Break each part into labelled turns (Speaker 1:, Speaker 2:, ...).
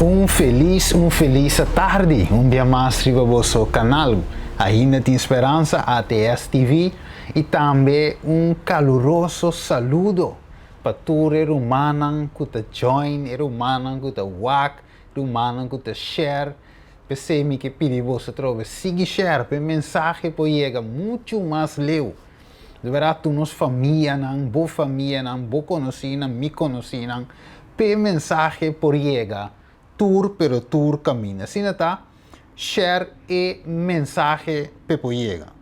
Speaker 1: Un felis un felis atardi un bia mas riba boso kanal Ainda Tin Speransa ATS TV i tambe un kaluroso saludo pa tur e rumannan ku ta join, e rumannan ku ta wak, rumannan ku ta share. P'esei mi ke pidi boso atrobe sigui share pa e mensahe por yega muchu mas leu. Di bèrdat tur nos famianan, bo famianan, bo konosínan, mi konosínan, p'e mensahe por yega tur pero tur kaminda. Asina ta, share e mensahe p'e por yega.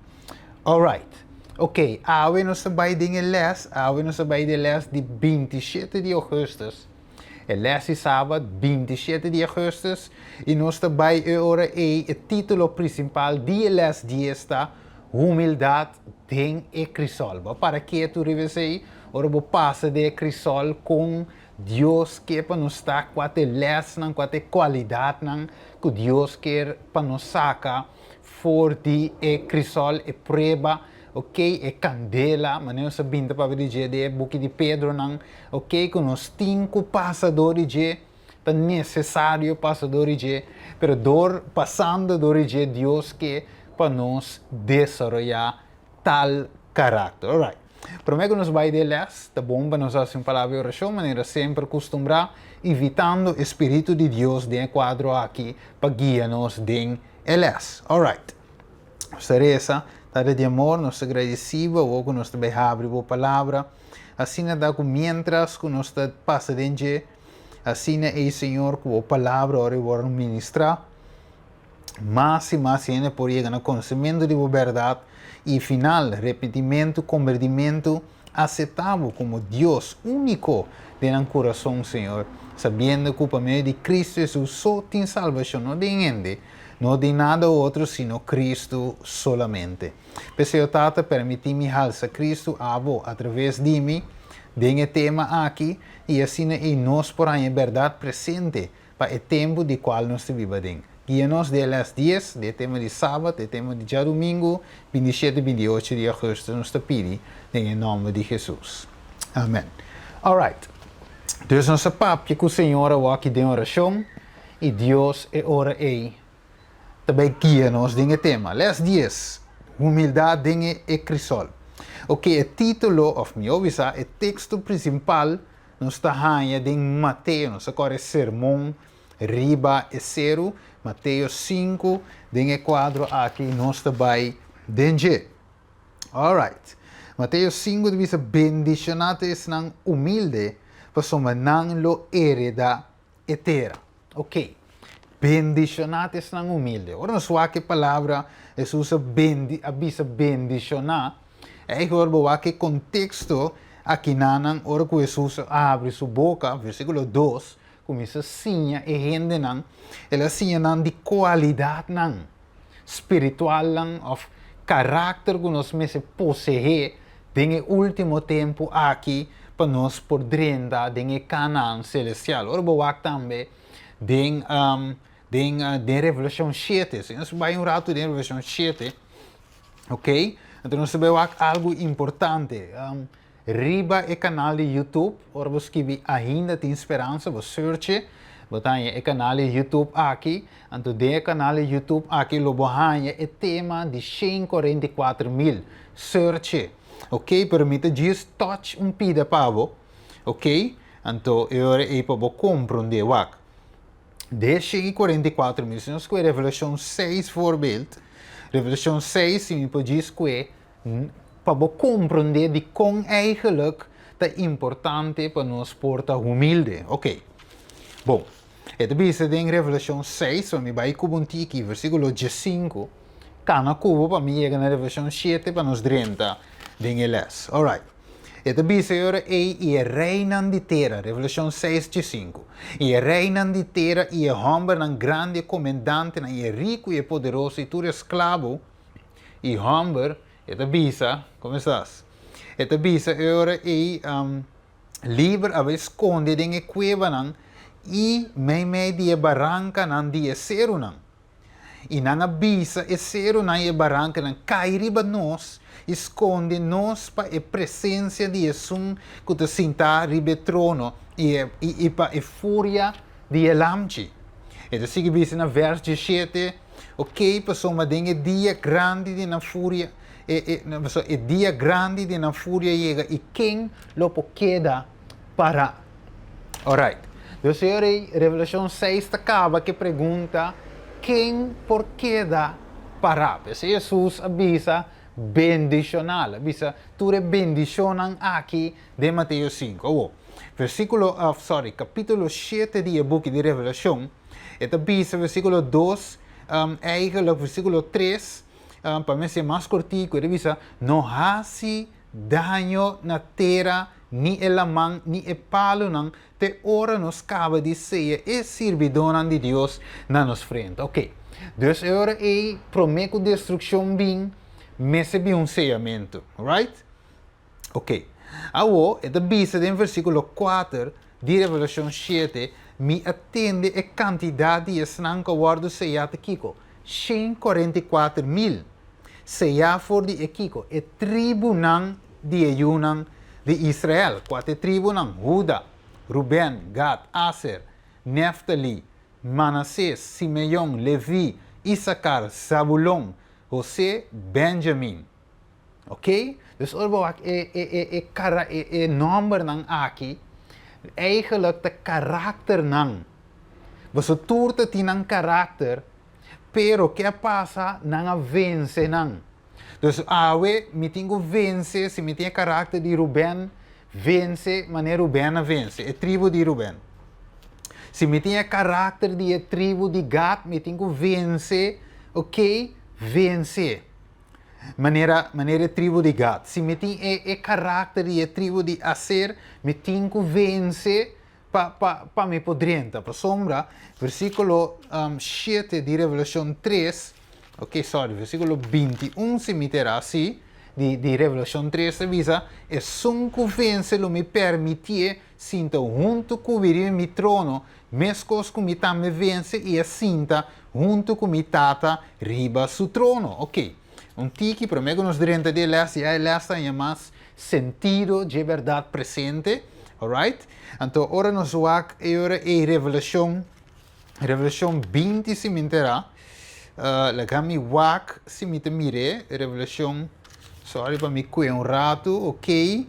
Speaker 1: Alright. Ok, awe nos ta bai den e lès, awe nos ta bai den e lès di 27 di ougùstùs. E lès di sabat, 27 di ougùstùs, i nos ta bai e ora ei, e título prinsipal di e lès dies ta, Humildat den e krisol. Bo a para ketu riba esei? Ora bo pasa den e krisol, kon Dios ke pa nos ta? Kua ta e lèsnan, kua ta e kualidatnan ku Dios kier pa nos saka for di e krisol, e prueba, ok, e kandela, manera nos a binta papia di dje den e buki di Pedronan, ok, ku nos tin ku pasa dor di dje, ta nesesario pasa dor di dje, pero dor pasando dor di dje Dios ke pa nos desaroyá tal karakter. Alright. Promé ku nos bai den lès, ta bon pa nos hasi un palabra di orashon manera semper kustumbrá, invitando e Spiritu di Dios den e kuadro aki pa guia nos den e lès. Alright. Nos ta resa, Tata di amor, nos ta gradisí bo awor ku nos ta bai habri bo palabra. Asina ta ku miéntras ku nos ta pasa den dje, Asina ei, Señor, ku bo palabra ora e wòrdu ministrá, mas i mas hende por yega na konosementu di bo bèrdat i final, repentimentu, kombertimentu, aseptá bo komo Dios úniko den nan kurason, Señor, sabiendo ku pa medio di Kristu Hesus so tin salbashon, no den hende, no den nada otro, sino Kristu solamente. P'esei, o Tata, permití mi halsa Kristu abo atraves di mi den e tema aki, I asina ei nos por haña e bèrdat presente pa e tempu di kual nos ta biba aden. Guia nos den e lès dies, den e tema di sabat, e tema di djadumingu, 27 i 28 di augustus nos ta pidi den e nòmber di Hesus. Amen. Alright. Dus nos a papia ku Señor awaki den orashon i Dios e ora ei ta bai guia nos den e tema. Lès dies, Humildat den e e krisol. Ok, e título, òf mihó bisá, e teksto prinsipal nos ta haña den Mateo. Nos ta kòrda e sermon riba e seru, Mateo sinku, den e kuadro aki nos ta bai den dje. Alright. Mateo sinku ta bisa, Bendishoná ta esnan humilde, pasobra nan lo heredá e tera. Ok. Bendishoná ta esnan humilde. Ora nos wak e palabra Hesus a bendi a bisa bendishoná, ei ora bo wak e konteksto akinanan ora ku Hesus a habri su boka, versíkulo dos, kuminsá siña e hendenan, el a siña nan di kualidatnan spiritualnan òf karakter ku nos mester poseé den e último tempu aki pa nos por drenta den e Kanaan selestial. Ora bo wak tambe den den den Revelashon shete, si nos bai un ratu den Revelashon shete, ok, anto nos ta bai wak algu importante. Riba e kanal di YouTube, ora bo skibi Ainda Tin Speransa, bo search e, bo ta haña e kanal di YouTube aki. Anto den e kanal di YouTube aki lo bo haña e tema di 144,000. Search e. Ok, pero mi ta djis touch un pida pa bo, ok, anto e ora ei pa bo komprondé. Wak, den e 144,000, si nos kue Revelashon seis voorbeeld, Revelashon seis, si mi por djis kue, Pa bo komprondé dikon eigenlijk ta importante pa nos por ta humilde. Ok. Bon. E ta bisa den Revelashon seis, pa mi bai ku bo un tiki, versíkulo diesinku, kana ku bo pa mi yega na Revelashon shete pa nos drenta den e lès. Alright. E ta bisa e ora ei, I e reinan di tera, Revelashon seis, diesinku, i e reinan di tera i e hòmbernan grandi, e komendantenan, i e riku i e poderoso, i tur e sklabo, I hòmber, e ta bisa, Como estás? E ta bisa e ora ei, Liber a bai skonde den e kuebanan i meimei di e barankanan di e serunan. I nan a bisa e serunan i e barankanan, Kai riba nos i skonde nos pa e presensia di esun ku ta sintá riba e trono i pa e furia di e Lamchi. E ta sigui bisa na vers 17, ok, pasobra den e dia grandi di nan furia, e, e, no, e dia grandi di nan furia yega i ken lo por keda pará? Alright. Dus ei Revelashon 6 ta kaba ku pregunta: ken por keda pará? P'esei Hesus a bisa bendishoná, a bisa tur e bendishonnan aki di Mateo 5. Oh, versíkulo, sorry, kapítulo 7 di buki di Revelashon, e ta bisa versíkulo 2, eigenlijk versíkulo 3, pa mi ser mas kòrtiku, e ta bisa: "No hasi daño na tera, ni e laman, ni e palunan, te ora nos kaba di seya e sirbidónan di Dios na nos frente." Ok. Dus ora ei promé ku destrukshon bin, mester bin un seyamentu. Right? Ok. Awor, e ta bisa den versíkulo 4 di Revelashon 7, mi a tende e kantidat di esnan ku a wòrdu seyá kiko? 144 mil. Seyá for di e kiko? E tribunan di yunan di Israel. Kuater tribunan: Huda, Ruben, Gad, Aser, Neftali, Manassés, Simeon, Levi, Isakar, Zabulon, José, Benjamin. Ok? Dus ora e, e, e, e, kara, e, e nòmbernan aki, eigenlijk e karakternan. Bo tur tin un karakter, pero kiko a pasa, nan a vense nan. Dus awe, mi tin ku vense, si mi tin karakter di Ruben, vense, manera Ruben a vense, e tribu di Ruben. Si mi tin karakter di tribu di Gad, mi tin ku vense, ok? Vense. Manera tribu di Gad. Si mi tin e karakter di tribu di Aser, mi tin ku vense pa mi por drenta. Pasombra, versíkulo 7 di Revelashon 3, ok, sorry, versíkulo 21, si mi ta asina, di Revelashon 3, bisa: "Esun ku vense, lo mi permití sinta huntu ku mi mi trono, meskos ku mi tambe a vense i a sinta huntu ku mi Tata riba su trono." Ok. Un tiki, promé ku nos drenta den les, ya les tin mas sentido di berdat presente, alright? Anto, ora nos wak e ora e Revelashon 20, si mi ta, laga mi wak si mi ta mira, Revelashon, sorry pa mi kue un ratu, ok?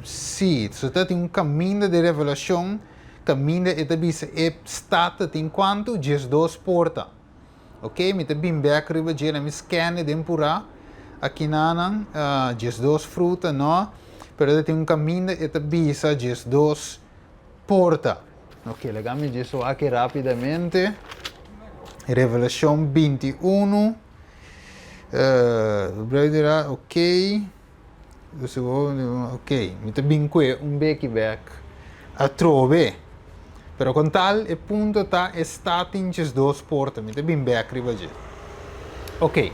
Speaker 1: Si, so tin un kaminda di Revelashon, kaminda e ta bisa e stat tin kuantu? 12 porta. Ok, mi ta bin bèk riba dje, mi scan den purá. Aki nan, 12 fruta, no? Pero tin un kaminda e ta bisa 12 porta. Ok, laga mi djis aki rápidamente. Revelashon 21. Ok. Ok, mi ta bin kue un beki bèk. Atrobe. Pero ku tal, e punto ta e stat tin 12 porta. Mi ta bin bèk riba dje. Ok.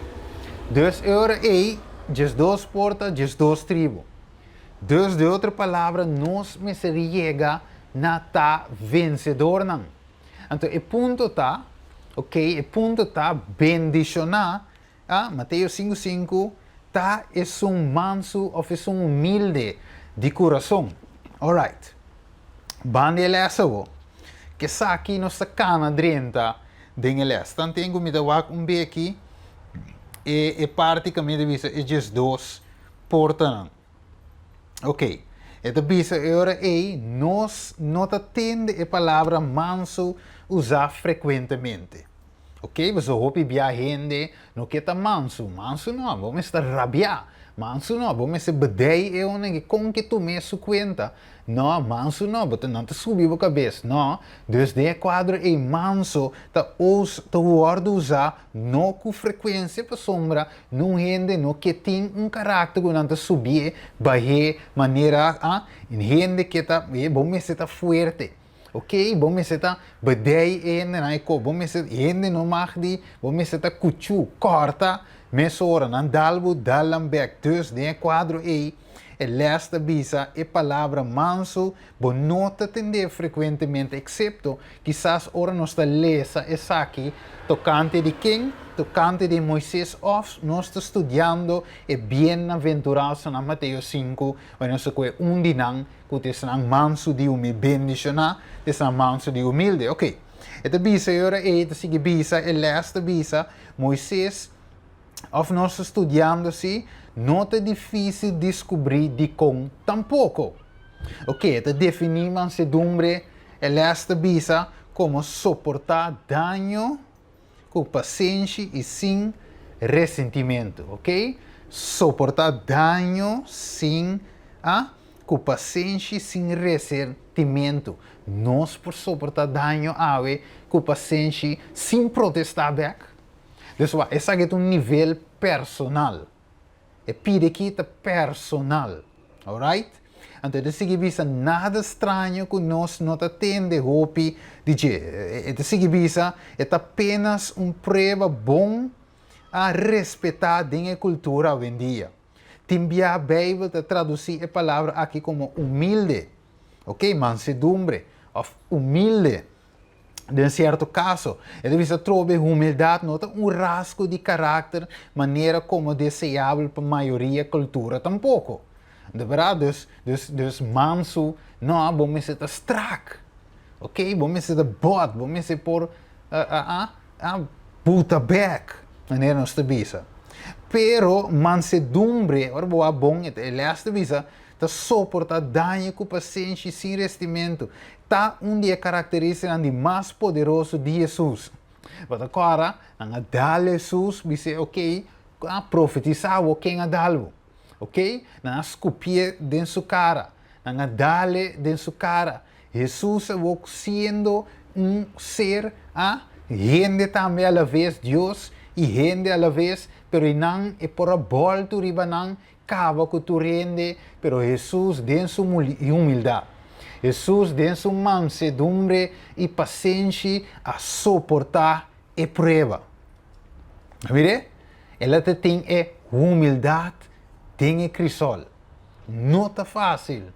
Speaker 1: Dus ora ei, 12 porta, 12 tribu. Dus den otro palabra, nos mester yega na ta vensedornan. Anto, e punto ta, ok, e punto ta bendishoná, ah, Mateo 5,5, ta esun mansu òf esun humilde di kurason. Alright. Ban den les awor. Ku esaki nos ta kana drenta den les. Tanten ku mi ta wak un beki e parti ku mi ta bisa e 12 portanan. Ok. E ta bisa ora ei nos no ta tende e palabra mansu usa frekuentemente. Ok, bo hopi bia hende no ke ta mansu, mansu no, bo mester rabiá. Mansu no, bo mester bedei e un kon ke tu mes su kuenta. No, mansu no, bo no ta subi bo kabes, no. Dus den kuadro e mansu ta us ta wòrdu usa no ku frekuensia, pasombra no hende no ke tin un karakter ku nan ta subi bah'é manera ah, hende ke ta bo mester ta fuerte. Ok, bo mester ta bedei hende na eko, bo mester hende no mag di, bo mester ta kuchu, kòrta, mesora, nan dal bo, dal nan bèk. Dus den kuadro ei, e les ta bisa e palabra mansu, bo no ta tende frekuentemente, eksepto kisas ora nos ta lesa esaki tokante di ken? Tokante di Moises òf nos ta studiando e bienaventuransa na Mateo 5, ora nos kue un di nan ku ta mansu di humilde, bendishoná, ta mansu di humilde. Ok. E ta bisa e ora ei, ta sigui bisa, e les ta bisa, Moises, òf nos ta studiando si, no ta difísil diskubrí dikon tampoko. Ok, e ta definí mansedumbre, e les ta bisa, komo soportá daño ku pasenshi i sin resentimentu. Ok, soportá daño sin, a, ku pasenshi sin resentimentu. Nos por soportá daño awe ku pasenshi sin protestá bèk? Dus wak, esaki ta un nivel personal. E pidi aki ta personal. Alright? Anto e ta sigui bisa nada straño ku nos no ta tende hopi di dje. E ta sigui bisa e ta apenas un prueba bon a respetá den e kultura awendia. Tin bia Beibel ta tradusí e palabra aki komo humilde, ok, mansedumbre òf humilde. Den sierto kaso, e ta bisa trobe humildat no ta un rasgo di karakter manera komo deseabel pa mayoria kultura tampoko. De bèrdat, dus, dus, dus mansu, no, bo mester ta strak, ok, bo mester ta bòt, bo mester por a a buta bèk, manera nos ta bisa. Pero mansedumbre, ora bo wak bon, e lès ta bisa, ta soportá daño ku pasenshi sin restimentu, ta un di e karakterístikanan di mas poderoso di Hesus. Bo ta kòrda, nan a dal Hesus, bis'é, Oké, a profetisá awor ken a dal bo. Oké, nan a skupié den su kara, nan a dal'é den su kara. Hesus awor siendo un ser, a hende tambe alaves, Dios i hende alaves, pero i nan e por a bòltu riba nan Kaba ku tur hende, pero Hesus den su humildat, Hesus den su mansedumbre i pasenshi a soportá e prueba. Mir'é, el a ta tin e humildat den e krisol. No ta fásil.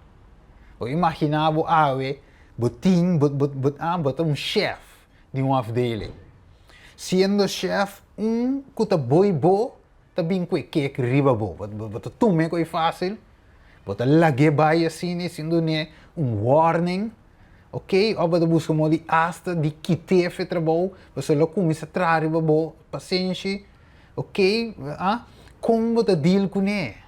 Speaker 1: Bo imaginá bo awe, bo tin, bo, bo, bo, ah, bo ta un shèf di un afdeling. Siendo shèf, un ku ta boi bo, ta bin ku e kek riba bo. Bo ta tum'é ku e fásil, bo ta lag'é bai asina sin dun'é un warning, ok, òf bo ta buska modo di asta di kit'é for e trabou, pasobra lo kuminsá traha riba bo pasenshi, ok, ah, kon bo ta deal kuné?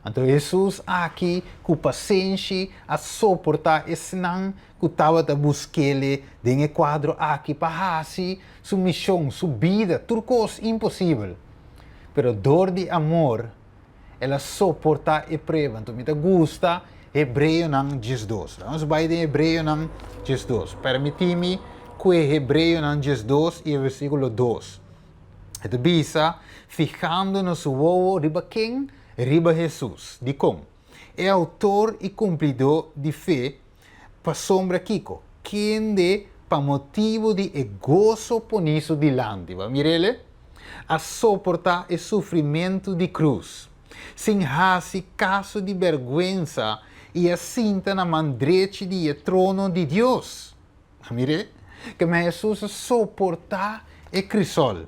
Speaker 1: Anto Hesus aki ku pasenshi a soportá esnan ku tabata busk'El den e kuadro aki pa hasi su mishon, su bida, tur kos imposibel. Pero dor di amor el a soportá e prueba. Anto mi ta gusta Hebreonan 12. Nos bai den Hebreonan 12. Permití mi ku e Hebreonan 12 i e versíkulo 2. E ta bisa, Fihando nos wowo riba ken? Riba Hesus. Dikon? E outor i kumplidó di fe, pasobra kiko? Kende pa motibu di e goso poní su dilanti, bo a mir'el? A soportá e sufrimentu di krus, sin hasi kaso di bèrgwensa i a sinta na man drechi di e trono di Dios. A mir'é? Keme Hesus a soportá e krisol.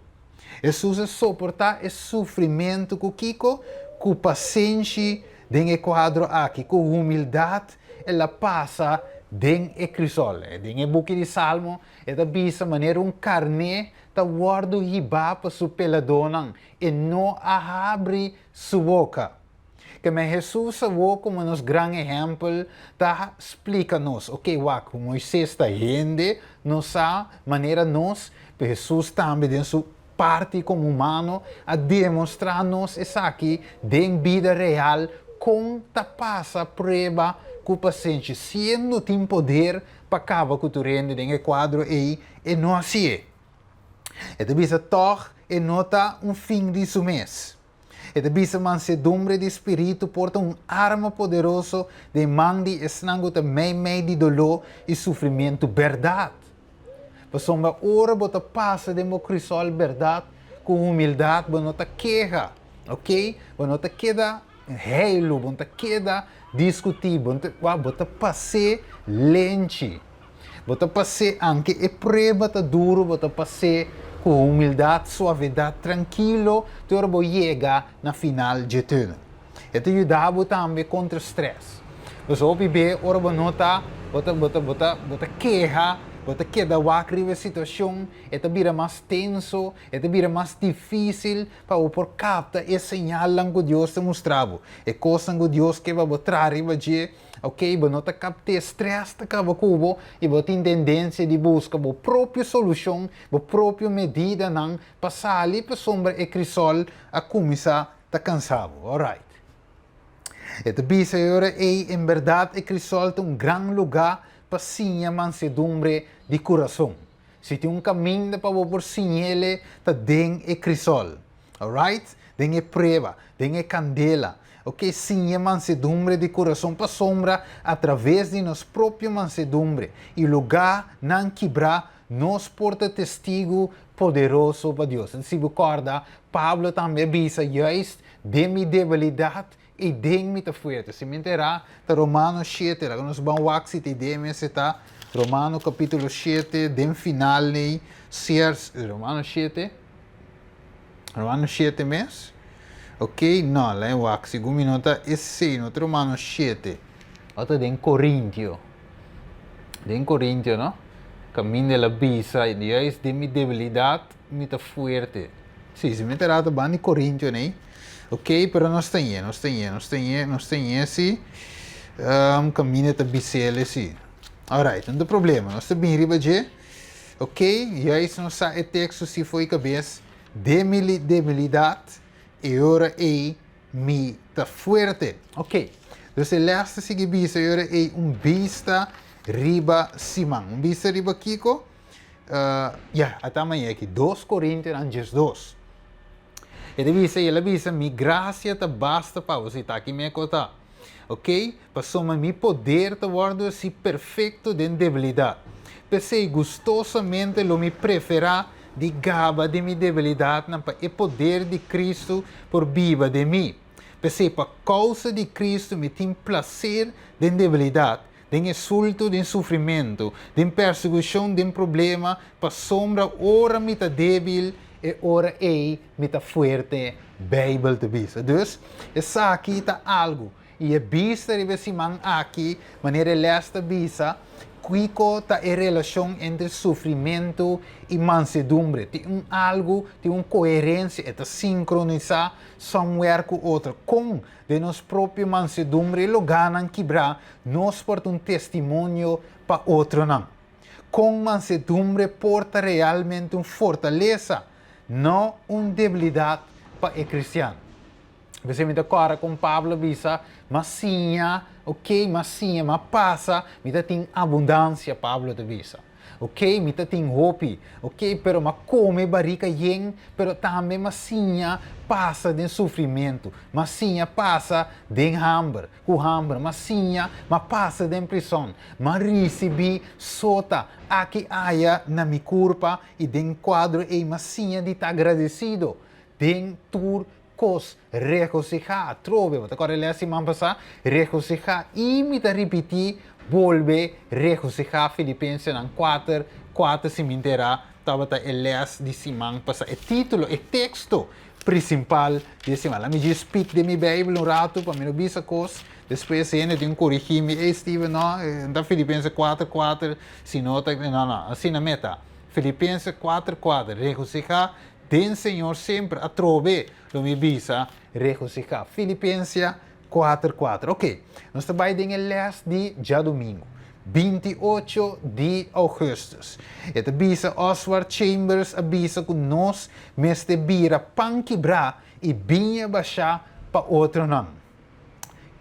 Speaker 1: Hesus a soportá e sufrimentu ku kiko? Ku pasenshi den e kuadro aki, ku humildat el a pasa den e krisol. Den e buki di Salmo e ta bisa manera un karné ta wòrdu hibá pa su peladónan, e no a habri su boka. Keme Hesus awor komo nos gran ehèmpel ta splika nos, oke wak, ku Moises ta hende, nos sa manera nos, pero Hesus tambe den su parti komo humano a demostrá nos esaki den bida real kon ta pasa prueba ku pasenshi, siendo tin poder pa kaba ku tur hende den e kuadro ei, e no hasié. E ta bisa tòg e no ta un fin di su mes. E ta bisa mansedumbre di spiritu por ta un arma poderoso den man di esnan ku ta meimei di doló i sufrimentu bèrdat. Pasobra ora bo ta pasa den bo krisòl bèrdat ku humildat bo no ta keha, oke? Bo no ta keda heilu, bo no ta keda diskutí, bo no ta, bo ta pas'é lenchi. Bo ta pas'é anke e prueba ta duru, bo ta pas'é ku humildat, suavedat, trankilo te ora bo yega na final dje tunnel. E ta yuda bo tambe kontra strès. Pasobra hopi be ora bo no ta, bo ta, bo ta, bo ta, bo ta keha, Bo ta keda wak riba e situashon, e ta bira mas tenso, e ta bira mas difísil pa bo por kapta e señalnan ku Dios ta mustra bo, e kosnan ku Dios ke pa bo traha riba dje. Ok, bo no ta kapt'é, strès ta kaba ku bo i bo tin tendensia di buska bo propio solushon, bo propio medidanan pa sali pasobra e krisòl a kuminsá ta kansa bo. Alright. E ta bisa e ora ei, En bèrdat e krisòl ta un gran lugá pa siña mansedumbre di kurason. Si tin un kaminda pa bo por siñ'ele ta den e krisòl. Alright? Den e prueba, den e kandela. Ok, siña mansedumbre di kurason pasobra atraves di nos propio mansedumbre i lugánan kibrá nos por ta testigu poderoso pa Dios. Si bo kòrda, Pablo tambe a bisa, Juist den mi debilidat I den mi ta fuerte. Si mi enterá, ta Romano shete. Laga nos ban wak si ta i den mester ta Romano kapítulo shete, den final nei, siers, Romano shete, Romano shete mes. Ok, no, laga wak, segun mi no ta esei, no ta Romano shete. O ta den Korintio. Den Korintio, no? Kaminda el a bisa, juist den mi debilidat mi ta fuerte. Sí, si mi enterá ta ban di Korintio nei. Ok, pero nos ta ñe, nos ta ñe, nos ta ñe, nos ta ñe si. Um, kaminda ta bisele si. Alright, no ta problema, nos ta bin riba dje. Ok, juist nos sa e teksto si fo'i kabes. Den mi debilidat, e ora ei mi ta fuerte. Ok, dus e les ta sigui bisa e ora ei un bista riba siman. Un bista riba kiko? Uh, ya, ata maña aki, 2 Korintionan 12. E ta bisa, i el a bisa, Mi grasia ta basta pa bo. Si, ta aki mi a kota. Ok? Pasobra mi poder ta wòrdu hasi perfekto den debilidat. P'esei, gustosamente lo mi preferá di gaba di mi debilidatnan pa e poder di Kristu por biba den mi. P'esei, pa kousa di Kristu mi tin plaser den debilidat, den esulto, den sufrimentu, den persekushon, den problema, pasobra ora mi ta débil, e ora ei mi ta fuerte, Beibel ta bisa. Dus, esaki ta algu. I e bista riba e siman aki, manera e lès ta bisa, kiko ta e relashon entre sufrimentu i mansedumbre. Tin un algu, tin un koherensia, e ta sinkronisá somewhere ku otro. Kon Den nos propio mansedumbre i logánan kibrá, nos por ta un testimonio pa otronan. Kon mansedumbre por ta realmente un fortalesa, no un debilidat pa e kristian? P'esei mi ta kòrda kon Pablo a bisa, M'a siña, okey, m'a siña, m'a pasa, mi ta tin abundansia, Pablo ta bisa. Ok, mi ta tin hopi. Ok, pero m'a come barika yen, pero tambe m'a siña pasa den sufrimentu. M'a siña pasa den hamber, ku hamber. M'a siña, m'a pasa den prison. M'a risibi sota aki aya na mi kurpa i den kuadro ei m'a siña di ta agradesido den tur Kos regosihá atrobe, bo ta kòrda e lès siman pasá? Regosihá i mi ta ripití, bolbe regosihá Filipensenan kuater, kuater si mi enterá tabata e lès di siman pasá, e título, e teksto prinsipal di e siman. Laat mi djis pik den mi Beibel un ratu pa mi no bisa kos, despues hende tin korigí mi, ey Steven no, no ta Filipense kuater, kuater, sino ta, no, no, asina mi ta. Filipense kuater, kuater, regosihá Den Señor semper atrobe lo mi bisa regosihá. Filipensia kuater kuater. Oke, nos ta bai den e lès di djadumingu, 28 di ougùstùs. E ta bisa, Oswald Chambers a bisa ku nos mester bira pan kibrá i biña bashá pa otronan.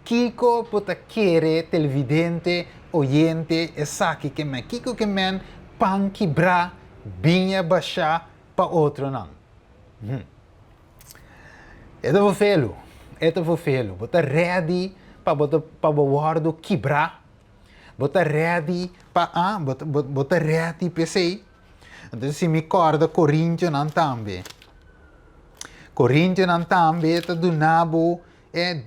Speaker 1: Kiko bo ta kere, televidente, oyente, esaki ke men? Kiko ke men pan kibrá, biña bashá pa otronan. Hm. E ta vervelu, e ta vervelu. Bo ta ready pa bo ta pa bo wòrdu kibrá? Bo ta ready pa ah, bo ta bo ta ready p'esei? Entonces si mi kòrda Korintionan tambe, Korintionan tambe ta duna bo e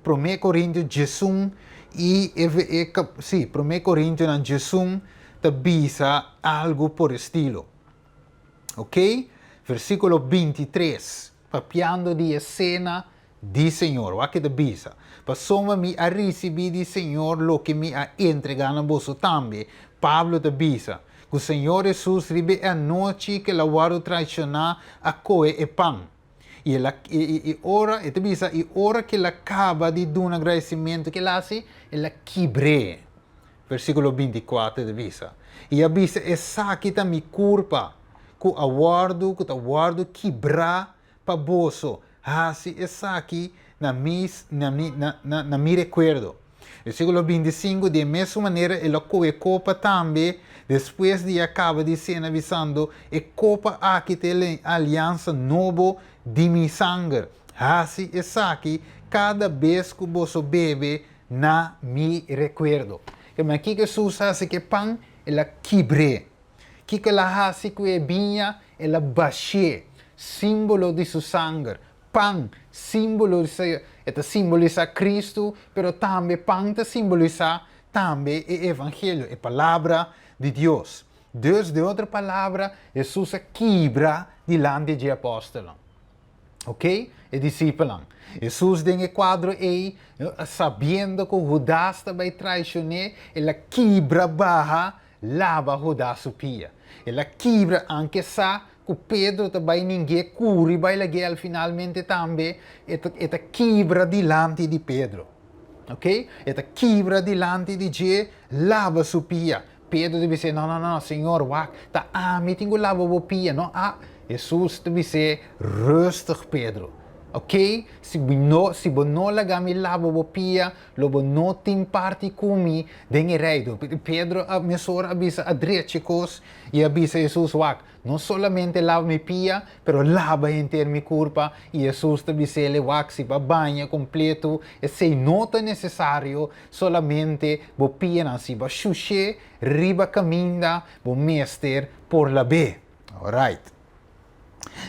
Speaker 1: Promé Korintio diesun i e e sí, Promé Korintionan diesun ta bisa algu por estilo. Ok, versíkulo 23, papiando di e sena di Señor. Wak e ta bisa, Pasobra mi a risibí di Señor loke mi a entregá na boso tambe. Pablo ta bisa, Ku Señor Hesus riba e anochi ku el a wòrdu traishoná a kohe e pan. I el a, i, i, i ora, e ta bisa, i ora ku el a kaba di duna gradisimentu, ke el a hasi? El a kibr'é. Versíkulo 24 ta bisa, I a bisa, Esaki ta mi kurpa, ku a wòrdu, ku ta wòrdu kibrá pa boso, hasi esaki na mi, na mi, na, na, na mi rekuerdo. Versíkulo 25, Di e mesun manera el a kohe kopa tambe despues di a kaba di sena, bisando, E kopa aki ta e aliansa nobo di mi sanger. Hasi esaki kada bes ku boso bebe na mi rekuerdo. Kiko Hesus hasi ku e pan? El a kibr'é. Kiko el a hasi ku e biña? El a bash'é, símbolo di su sanger. Pan, símbolo di su, e ta simbolisá Kristu, pero tambe pan ta simbolisá tambe e evangelio, e palabra di Dios. Dus, den otro palabra, Hesus a kibra dilanti dje apòstelnan. Ok, e disipelnan. Hesus den e kuadro ei, sabiendo ku Hudas ta bai traishon'é, el a kibra baha laba Hudas su pia. El a kibra, anke sa ku Pedro ta bai ning'é kuri bai lag'é al finalmente tambe e ta e ta kibra dilanti di Pedro. Ok, e ta kibra dilanti di dje, laba su pia. Pedro ta bis'é, No, no, no, Señor, wak, ta ami tin ku laba bo pia, no a. Hesus ta bis'é, Rustig, Pedro. Ok, si bo no, si bo no laga mi laba bo pia, lo bo no tin parti ku mi den e Reino. Pedro a mesora a bisa a drecha e kos i a bisa Hesus, Wak, no solamente laba mi pia, pero laba henter mi kurpa. I Hesus ta bis'el, Wak, si bo a baña kompletu, esei no ta nesesario, solamente bo pianan, si bo a shush'é riba kaminda, bo mester por lab'é. Alright.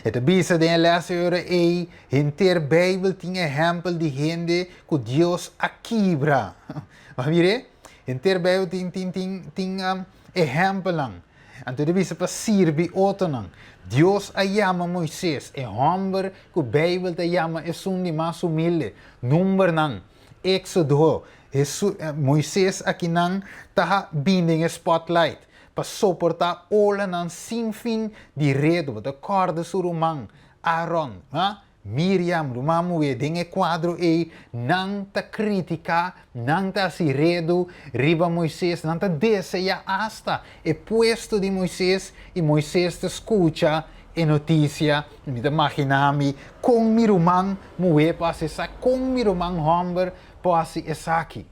Speaker 1: E ta bisa den e lès e ora ei, henter Beibel tin ehèmpel di hende ku Dios a kibra. Bo a mir'é? Henter Beibel tin tin tin tin ehèmpelnan. Anto e ta bisa pa sirbi otronan. Dios a yama Moises, e hòmber ku Beibel ta yama esun di mas humilde. Numbernan, Éksodo, Hesu, Moises akinan ta bin den e spotlight. Pa soportá olanan sin fin di redu. Bo ta kòrda su ruman Aaron, ha? Miriam, ruman muhé, den e kuadro ei, nan ta kritiká, nan ta hasi redu riba Moises, nan ta deseá asta e puesto di Moises, i Moises ta skucha e notisia. Mi ta maginá mi kon mi ruman muhé por hasi esaki, kon mi ruman hòmber por hasi esaki.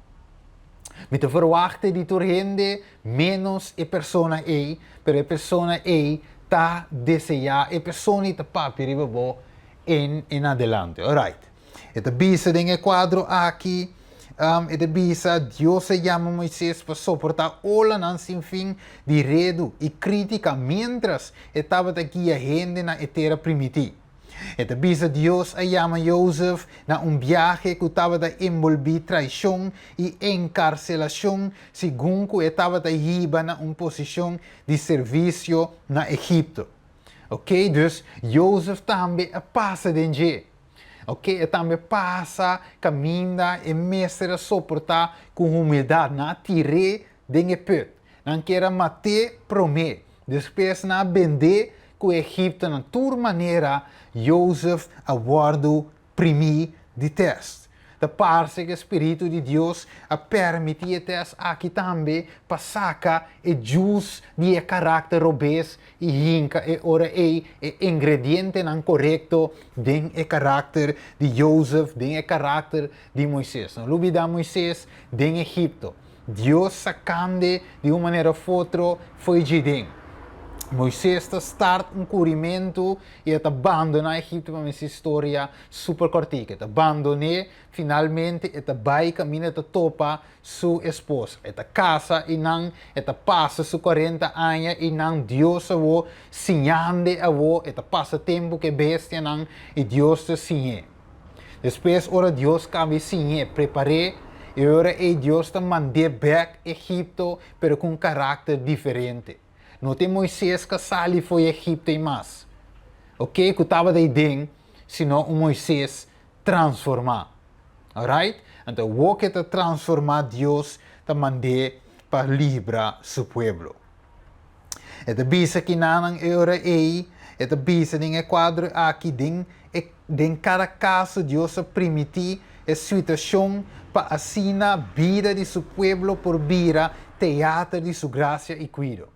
Speaker 1: Mi ta verwachta di tur hende Ménos e persona ei, pero e persona ei ta deseá, e persona ei ta papia riba bo en en adelante. Alright. E ta bisa den e kuadro aki, e ta bisa, Dios a yama Moises pa soportá olanan sin fin di redu i krítika miéntras e tabata guia hende na e Tera Primití. E ta bisa Dios a yama Jozef na un biahe ku tabata enbolbí traishon i enkarselashon segun ku e tabata hiba na un posishon di servisio na Egipto. Oke, dus Jozef tambe a pasa den dje. Oke, e tambe pasa kaminda e mester a soportá ku humildat. Nan a tir'é den e put. Nan kier a mat'é promé. Despues nan a bend'é ku Egiptonan. Tur manera Jozef a wòrdu primí di tèst. Ta parse ku e spiritu di Dios a permití e tèst aki tambe pa saka e djus di e karakter robes i hinka e ora ei e ingredientenan korekto den e karakter di Jozef, den e karakter di Moises. No lubidá Moises den Egipto. Dios sakand'e di un manera of otro fo'i dje den. Moises ta start un kurimentu i e ta bandoná Egipto pa mi si storia super kòrtiku. E ta bandon'é, finalmente e ta bai kaminda e ta topa su esposa. E ta kasa i nan, e ta pasa su kuarenta aña i nan, Dios awor siñand'e awor, e ta pasa tempu ku e bestianan i Dios ta siñ'é. Despues ora Dios kaba e siñ'é, prepar'é, e ora ei Dios ta mand'é bèk Egipto, pero ku un karakter diferente. No ta e Moisés ku a sali fo'i Egipto ei mas, oke, ku tabata ei den, sino un Moisés transformá. Alright? Anto awor ku e ta transformá Dios ta mand'é pa libra su pueblo. E ta bisa kinanan e ora ei, e ta bisa den e kuadro aki den e den kada kaso Dios a primiti e situashon pa asina bida di su pueblo por bira teater di su grasia i kuido.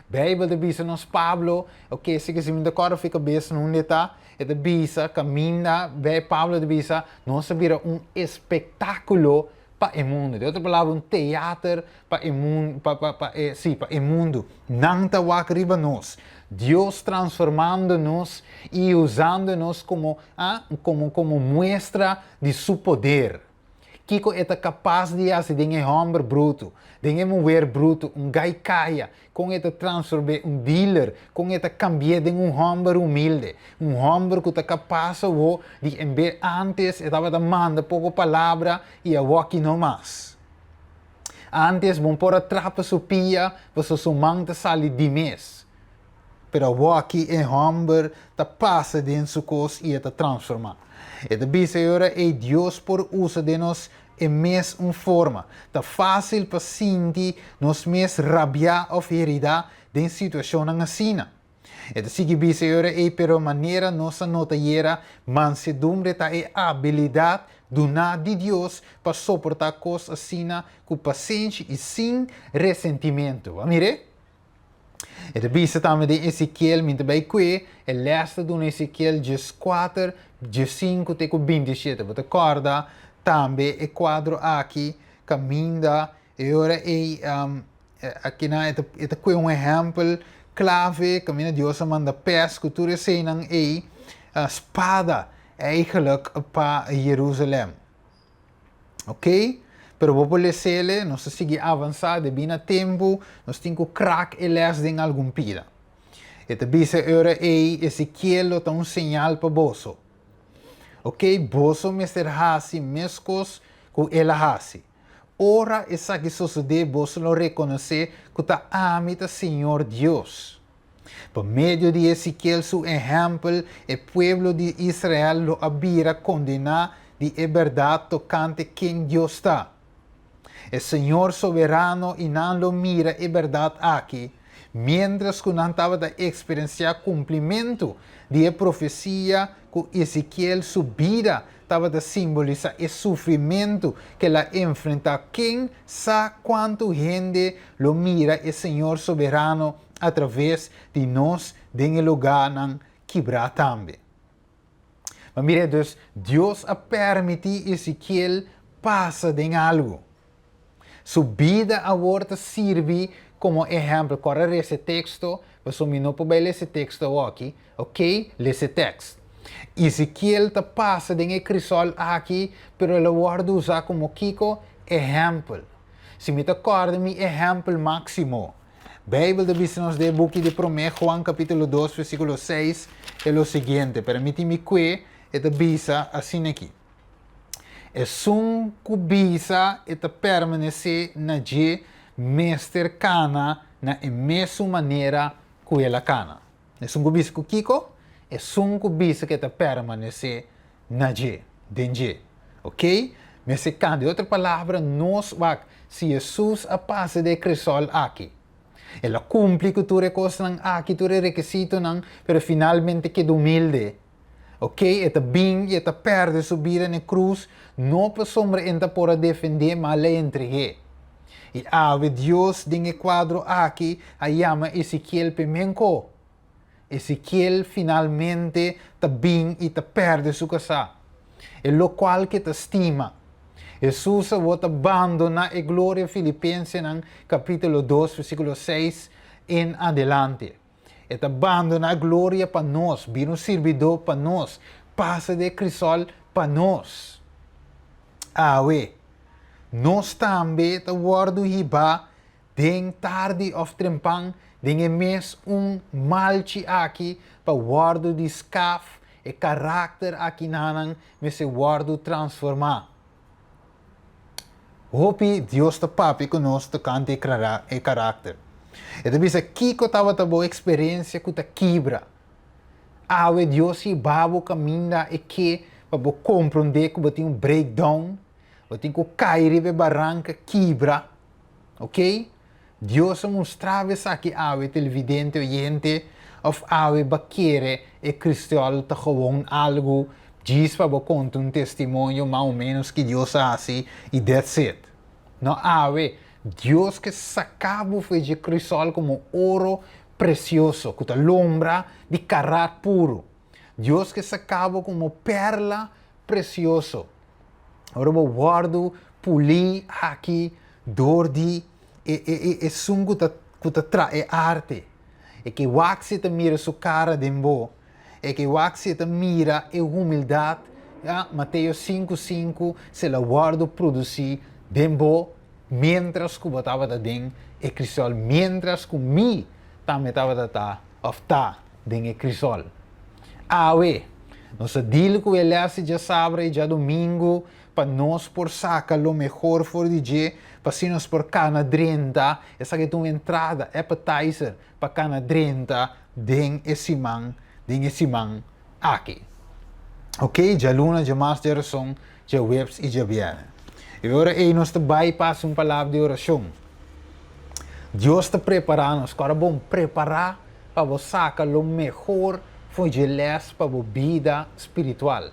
Speaker 1: Beibel ta bisa nos Pablo, oke si ke si mi ta kòrda fi kabes na unda e ta, e ta bisa kaminda bei Pablo ta bisa nos a bira un espektákulo pa e mundu. Den otro palabra un teater pa e mun pa pa pa e sí pa e mundu. Nan ta wak riba nos. Dios transformando nos i usando nos komo a komo komo muestra di su poder. Kiko e ta kapas di hasi den e hòmber brutu, den e muher brutu, un gai kaya, kon e ta transform'é un dealer, kon e ta kambi'é den un hòmber humilde, un hòmber ku ta kapas awó di en bes ántes e tabata manda poko palabra i awòki no mas. Ántes bon por a trapa su pia pasobra su man ta sali di mes. Pero awòki e hòmber ta pasa den su kos i e ta transformá. E ta bisa e ora ei Dios por usa den nos e mes un forma. Ta fásil pa sinti nos mes rabiá òf heridá den situashonnan asina. E ta sigui bisa e ora ei, Pero manera nos a nota yera, mansedumbre ta e abilidat duná di Dios pa soportá kos asina ku pasenshi i sin resentimentu. Bo a mir'é? E ta bisa tambe den Ezekiel, mi ta bai kue, e lès ta duna Ezekiel 14, 15 te ku 27. Bo ta kòrda tambe e kuadro aki kaminda e ora ei akinan e ta e ta kue un ehèmpel klave kaminda Dios a manda pès ku tur eseinan ei spada eigenlijk pa Jerusalèm. Ok, pero bo por lesele, nos ta sigui avansá debí na tempu, nos tin ku krak e lès den algun pida. E ta bisa e ora ei, Ezekiel lo ta un señal pa boso. Ok, boso mester hasi meskos ku el a hasi. Ora esaki sosodé boso lo rekonosé ku ta ami ta Señor Dios. Pa medio di Ezekiel su ehèmpel, e pueblo di Israel lo a bira kondená di e bèrdat tokante ken Dios ta. E Señor Soberano i nan lo mira e bèrdat aki, miéntras ku nan tabata eksperensiá kumplimentu di e profesia ku Ezekiel su bida tabata simbolisá e sufrimentu ku el a enfrentá. Ken sa kuantu hende lo mira e Señor Soberano atraves di nos den e lugánan kibrá tambe? Ma mira, dus Dios a permití Ezekiel pasa den algu. Su bida awor ta sirbi komo ehèmpel. Kòrda resa e teksto, pasobra mi no por bai lesa e teksto awoki. Ok, lesa e tèkst. Ezekiel ta pasa den e krisòl aki, pero el a wòrdu usá komo kiko? Ehèmpel. Si mi ta kòrda mi ehèmpel máksimo, Beibel ta bisa nos den e buki di Promé Juan kapítulo 2 versíkulo 6 e lo siguiente, Permití mi kue e ta bisa asin'aki. Esun ku bisa e ta permanesé na dje mester kana na e mesun manera ku el a kana. Esun ku bisa ku kiko? Esun ku bisa ku e ta permanesé na dje, den dje. Oké? Mester kana. Den otro palabra, nos wak, si Hesus a pasa den e kresòl aki, el a kumpli ku tur e kosnan aki, tur e rekisitonan, pero finalmente keda humilde. Ok, e ta bin i e ta pèrdè su bida na e krus, no pasobra e ta por a defendé, ma el a entreg'é. I awe Dios den e kuadro aki a yama Ezekiel p'e menko. Ezekiel finalmente ta bin i ta pèrdè su kasá, e lokual ku e ta stima. Hesus awor ta bandoná e gloria Filipensenan kapítulo 2 versíkulo 6 en adelante. E ta bandoná gloria pa nos, bira un sirbidó pa nos, pasa den e krisòl pa nos. Awe, nos tambe ta wòrdu hibá den tardi òf trempan den e mes un malchi aki pa wòrdu di skaf, e karakter akinanan mester wòrdu transformá. Hopi Dios ta papia ku nos tokante e karakter. E ta bisa kiko tabata bo eksperensia ku ta kibra. Awe Dios hiba bo kaminda e ke pa bo komprondé ku bo tin un breakdown, bo tin ku kai riba e baranka kibra, ok? Dios a mustra bo esaki awe, televidente, oyente, òf awe bo a kere e kristal ta gewoon algu djis pa bo konta un testimonio mas o ménos ki Dios a hasi i that's it. No awe, Dios ke saka bo for dje krisol komo oro presioso ku ta lombra di karat puru. Dios ke saka bo komo perla presioso. Ora bo wòrdu pulí aki dor di e e e esun ku ta ku ta traha e arte. E ke wak si e ta mira su kara den bo. E ke wak si e ta mira e humildat, ya, Mateo sinku sinku, si el a wòrdu produsí den bo miéntras ku bo tabata den e krisol, miéntras ku mi tambe tabata ta òf ta den e krisol. Awe, nos a deal ku e lès di djasabra i djadumingu pa nos por saka lo mehor for di dje, pa asina nos por kana drenta, esaki ta un entrada, appetizer, pa kana drenta den e siman, den e siman aki. Ok, djaluna, djamars, djarason, djaweps i djabièrnè. E ora ei nos ta bai pasa un palabra di orashon. Dios ta prepará nos, kòrda bon, prepará pa bo saka lo mehor for dje lès pa bo bida spiritual.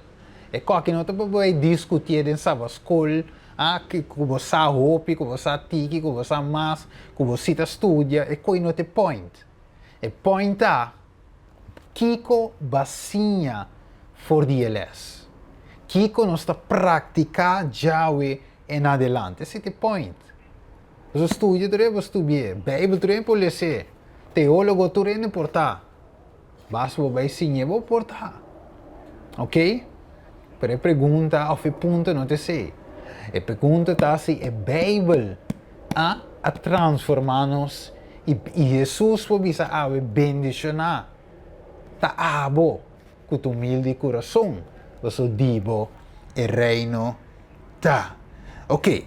Speaker 1: E koki no ta pa bo bai diskutié den sabaskol, ah, ku bo sa hopi, ku bo sa tiki, ku bo sa mas, ku bo si ta studia, e koi no ta e point. E point ta, kiko bo a siña for di e lès? Kiko nos ta praktiká djawe en adelante? Esei ta e point. Bo studia tur e bo studi'é, Beibel tur e por les'é, teólogo tur hende por ta. Basta bo bai siñ'é bo por ta. Ok? Pero e pregunta òf e punto no ta esei. E pregunta ta si e Beibel a a transformá nos i i Hesus por bisa awe bendishoná ta abo ku ta humilde di kurason, pasobra di bo e Reino ta. Ok,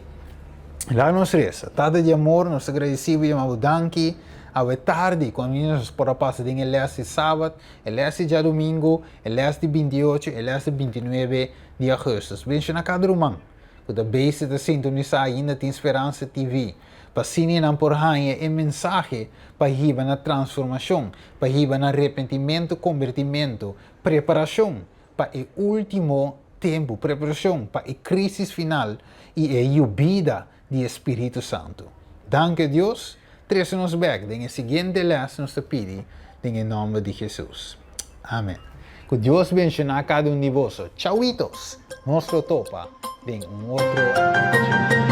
Speaker 1: laga nos resa. Tata di amor, nos ta gradisí bo i yama bo danki awe tardi ku ami nos por a pasa den e lès di sabat, e lès di djadumingu, e lès di binti ocho, e lès di bintinuebe di augustus. Benshoná kada ruman ku ta bezig ta sintonisá Ainda Tin Speransa TV pa asina nan por haña e mensahe pa hiba na transformashon, pa hiba na repentimentu, kombertimentu, preparashon pa e último tempu, preparashon pa e krísis final i e yubida di e Spiritu Santu. Danki Dios, trese nos bèk den e siguiente lès nos ta pidi den e nòmber di Hesus. Amen. Ku Dios benshoná kada un di boso. Chauitos! Nos lo topa den un otro okashon.